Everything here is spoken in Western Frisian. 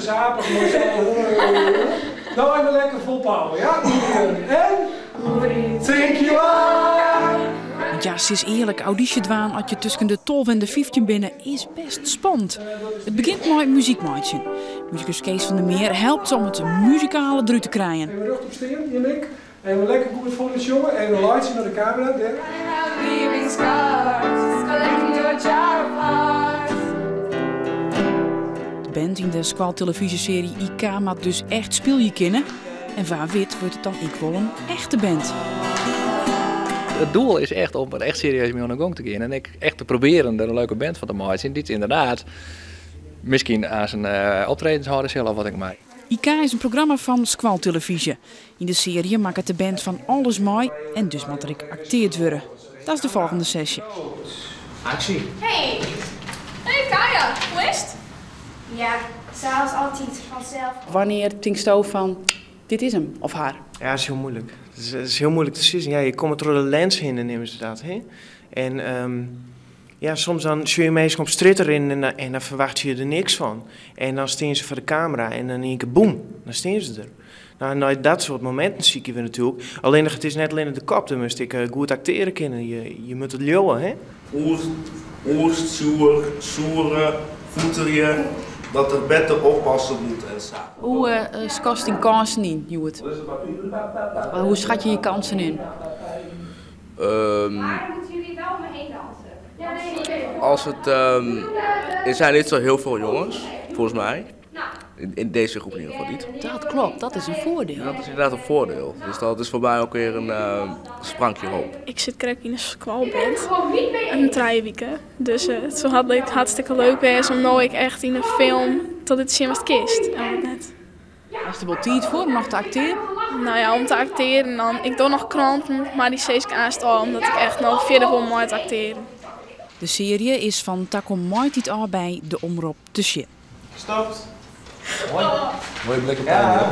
Gezapig, mooi zo. Nou, even lekker vol power, ja? En? Think you are. Want ja, sis earlik, audysje dwaan as je tusken de 12 en de 15 binne is best spannend. It begjint mei muzyk meitsjen. Musikus Kees van der Meer helpt om it muzikale derút te krijen. Even rjochtop stean, Jimik. Even lekker goed foar it sjongen. Even laitsje nei de kamera. Dêr. Leaving scars, collecting your jar of hearts. De band yn de skoaltelefyzjesearje IK moat dus echt spylje kinne. En wa wit wurdt it dan ek wol in echte band. It doel is echt om der echt serieus mei oan de gong te gean en ek echt te probearjen der in leuke band fan te meitsjen dy't ynderdaad miskien aanst optredens hâlde sil of wat ek mar. IK is in programma fan skoaltelefyzje. Yn de searje makket de band fan alles mei en dus moat der ek akteard wurde. Dat is de folgjende sesje. Aksje. Hey. Hey Kaya, hoe is it? Ja, sa as altyd, fansels. Wannear tinksto fan, dit is him of har? Ja, it is hiel muoilik. It is hiel muoilik te sizzen. Ja, je komme troch de lens hinne, neame se dat. Hè? En ja, soms dan sjogge je minsken op strjitte rinnen en dan ferwachtsje je der niks fan. En dan steane se foar de kamera en dan yn ien kear boem, dan steane se der. Nou, nei dat soart mominten sykje we natuerlik. Allinnich it is net allinnich de kop, der moatst ek goed aktearje kinne. Je moatte it leauwe, hè? Oer, oerstjoer, soere, foeterje, dat er better oppasse moet en sa. Hoe skatst dyn kânsen yn, hjoed? Hoe skat je je kansen in? Maar moeten jullie wel om me heen dansen? Ja, nee. Als het, er zijn niet zo heel veel jongens, volgens mij. In deze groep in ieder geval niet. Dat klopt, dat is in foardiel. Dat is ynderdaad in foardiel. Dus dat is foar my ek wer in sprankje hoop. Ik sit krekt yn in skoalband, in 3 wike. Dus it soe hartstikke leuk wêze om no ek echt yn in film te litten sjen watst kinst en wat net. Hast der wol tiid foar om noch te aktearjen? No ja, om te aktearjen dan. Ik doch noch kranten, mar dy sis ik aanst ôf omdat ik echt noch fierder wol mei it aktearjen. De searje is fan takom maitiid ôf by de Omrop te sjen. Stopt. Moaie blik op het einde.